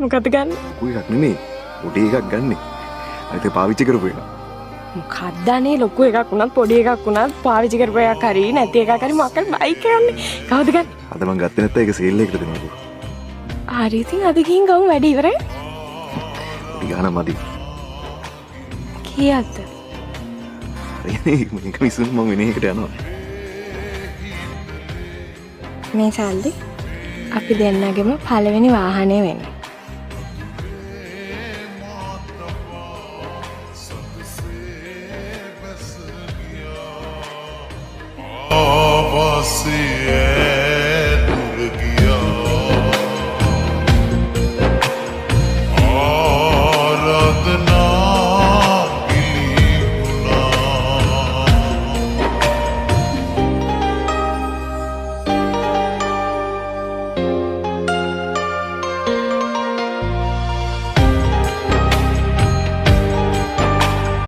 මොකද ගන්න? ලොකු එකක් නෙමෙයි, පොඩි එකක් ගන්නෙ. අනිත් එක පාවිච්චි කරපු එක. මොකක්ද අනේ ලොකු එකක් වුණත් පොඩි එකක් වුණත් පාවිච්චි කරපු එකක් හරි නැති එකක් හරි මොකක් හරි බයික් එකක් නේ. කවුද ගන්නේ? අද මං ගත්තේ නැත්නම් ඒක සේල් එකකට දෙනවලු. හරි, ඉතින් අද ගිහින් ගමු, වැඩ ඉවරයි. පොඩි ගාණක් මදි. කීයක්ද? හරි, මේක විසුණු මං වෙන එකකට යනවා. මේ සල්ලි අපි දෙන්නගෙම පළවෙනි වාහනය වෙන්න.